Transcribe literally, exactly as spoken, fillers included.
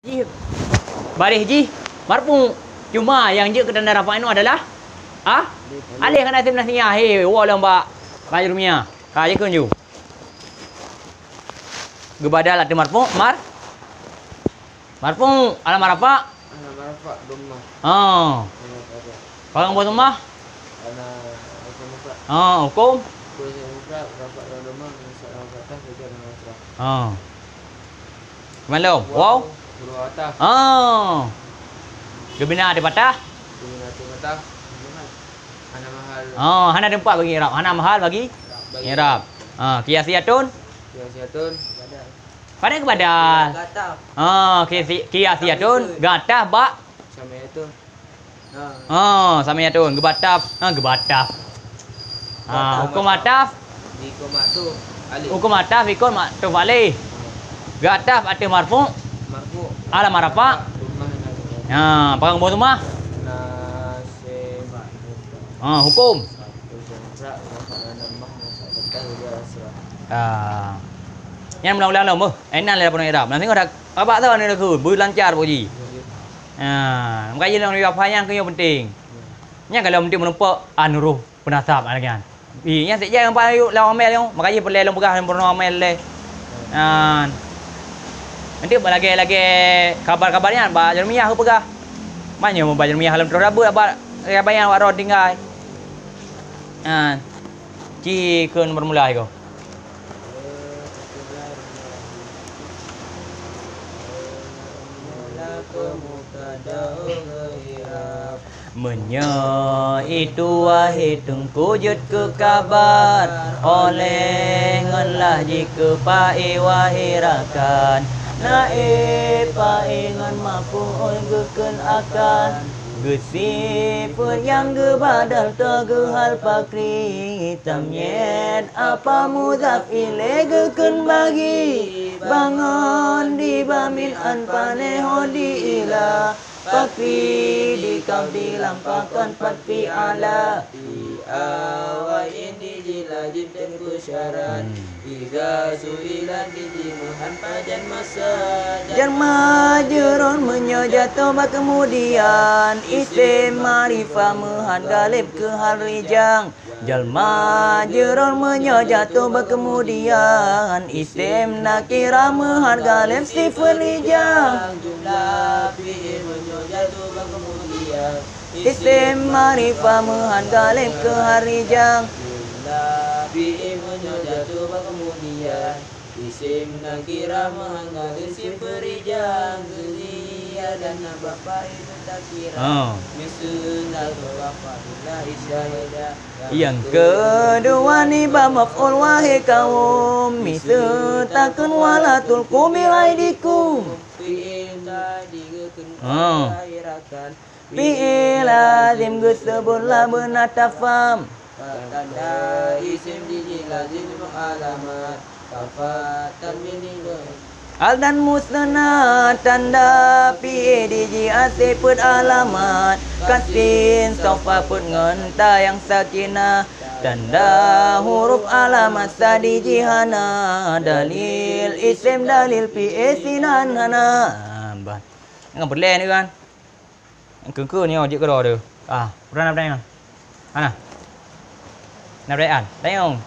Jih, baréh jih marfu'. Cuma nyang jeuet keu tanda rafa' nyoe adalah a, alif. Alif hana isim tasniah. He, woe lom bak, bak Jurumiyah. Ka, jeuet keu ju. Geubadal ateueh marfu', mar-, marfu', alamat rafa'. Alamat rafa' dhammah. Ha. Alamat rafa'. Barang boh dhammah? Ana isim mufrad. Ha, huköm? Huköm isim mufrad, rafa' lam dhammah, nasab lam fathah, jajar lam kasrah. Ha. Malom. Waw. Waw. Huruf ataf. Ha. Geubina ateueh fathah? Geubina ateueh fathah. Hana mahal. Ha, hana teumpat bagi i'rab. Hana mahal bagi i'rab. Bagi i'rab. Ha, qiyasiyatun? Qiyasiyatun. Padahai keubadal. Gata. Ha, qiyasi-, qiyasiyatun. Gata bak? Samiyatun. Ha. Ha, samiyatun. Geubataf. Ha, geubataf. Ha, huköm ataf. Huköm ataf. Huköm ataf, huköm ataf alaih. Ha. Geuataf ateueh marfu'. Marfu'. Alamat rafa'. Dhammah. Ha, barang boh dhammah? Nasab. Ha, huköm. Ha. Nyan ulang-ulang lom, beuh. Inan lé peunoh i'rab. Nah, tengok dak, abak tu ni dah ku, beulancar puji. Ha, makajih lom riwayat panyang keu nyoe penting. Nyan kalau meuti meureumpok, an huruf peunasab lagèe nyan. Ih, nyan sijak nyang paling lam amel nyoe, makajih peureulèe lôn peugah lôn peurunoe amel lé. Nyan. Nanti bak lagèe-lagèe kabar-kabar nyan bak Jurumiyah kupeugah. Man nyoe bak Jurumiyah lôn troh dabeuet bak lagèe bayan awak droe tinggai. Nyan. Ci kheun beurmula iko. Meunyoe itu wahé teungku jeuet keu kabar, oleh ngon lah jikeu paé wahé rakan. Naib paé ngon maf'ul geukheun akan. Geusifeuet nyang geubadal teuh geuhal pakri, tamyiz apa mudhaf ilaih geukheun bagi. Bangon di bamin an pané ho di ila, pakri di kaf di lam pakon pat fi'ala. Di awai di ji lazim teungku syarat. Hmm. Iza su'ilat di ji meuhan pajan masa. Jar majrur meunyoe jatoh bak keumudian, isim makrifah meuhan galeb keu hal rijang. Jar majrur meunyoe jatoh bak keumudian, isim nakirah meuhan galeb sifeut rijang. Jumlah fi'il meunyoe jatoh bak keumudian, isim makrifah meuhan galeb keu hal rijang. Jumlah fi'il meunyoe jatoh bak keumudian, isim nakirah meuhan galeb sifeut rijang. Ziyadatan bak fa'il takirah. Ha. Miseue na bak fa'il la isyahida. Nyang keudua nibak maf'ul wahé kaum, miseue takheun wala tulqu bi aidikum. Fi'il tadi geukheun. Ha. Fi'il lazim geuseubut lah beuna tafam. Tanda isim di ji lazim alamat. Kafa tanwin. Al dan musnad tanda fi'il di ji asé peuet alamat. Kasin sofa peuet ngon ta nyang sakinah. Tanda huruf alamat sa di ji hana. Dalil isim dalil fi'il sinan hana. Ah, bah. Jangan berleh ni kan. Keukeu nyoe jeuet keudroe teuh. Ah, udah na pertanyaan? Hana? Na pertanyaan? Tanyong.